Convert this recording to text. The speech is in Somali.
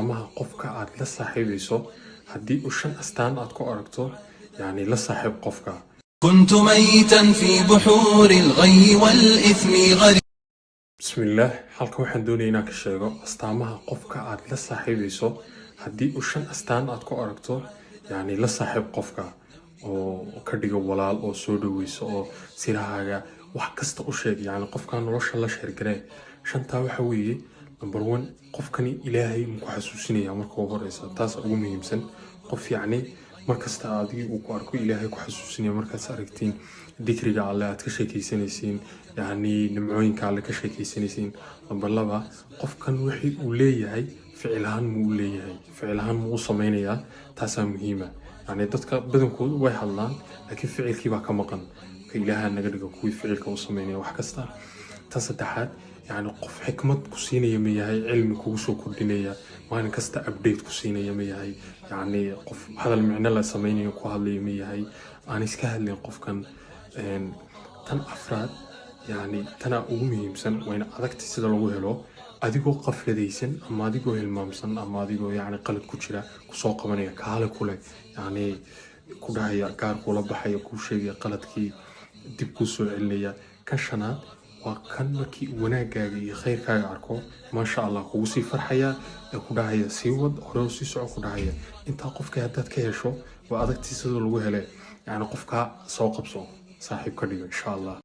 Amaha qofka aad la saaxiibayso, haddii uu shan astaan aad ku aragto, yacni la saaxiib qofka. كنت ميتا في بحور الغي والإثم غريق. Bismillaah, halkan waxaan doonaya inaan ka sheego astaamaha qofka aad la saaxiibayso. Haddii uu shan astaan aad ku aragto, yacni la saaxiib qofka oo ka dhigo walaal oo soo dhaweyso oo sirahaaga wax kasta u sheeg, yacni qofka nolosha la share garee. Shantaa waxa weeye: number one, qofkani Ilaahay muku xasuusinaya marka ugu horeysa. Taas ugu muhiimsan. Qof yacni markasta adigii uu ku arko Ilaahay ku xasuusinaya, markaas aragtiin dikriga Alle aad ka sheekeysanaysiin, yacni nimcooyinka Alle ka sheekeysanaysiin. Number laba, qofkan wixii uu leeyahay ficil ahaan muu u leeyahay, ficil ahaan muu u sameynayaa? Taasaa muhiima. Yacni dadka badankoodu way hadlaan, laakiin ficilkii baa ka maqan. Marka Ilaaha naga dhigo kuwii ficilka u sameynaya wax kasta. Tan saddexaad, yacni qof xikmad ku siinaya ma yahay? Cilmi kugu soo kordhinaya, maalin kasta update ku siinaya ma yahay? Yacni qof hadal micno la sameynayo ku hadlaya ma yahay, aan iska hadlayn qofkan? Tan afraad, yacni tanaa ugu muhiimsan, wayna adagtay sida lagu helo. Adigoo qafladaysan ama adigoo hilmaamsan ama adigoo yacni qalad ku jira kusoo qabanaya, kaale kule, yacni ku dhahaya, gaar kula baxaya, kuu sheegaya qaladkii, dib kuu soo celinaya. Kan shanaad waa kan markii uu wanaagaaga iyo khayrkaaga arko, maasha Allah, kugu sii farxaya ee ku dhahaya "Sii wad, hore u sii soco" ku dhahaya. Intaa qofka haddaad ka hesho, waa adagtii sidoo lagu hele. Yacni qofkaa soo qabso, saaxiib ka dhigo, insha Allah.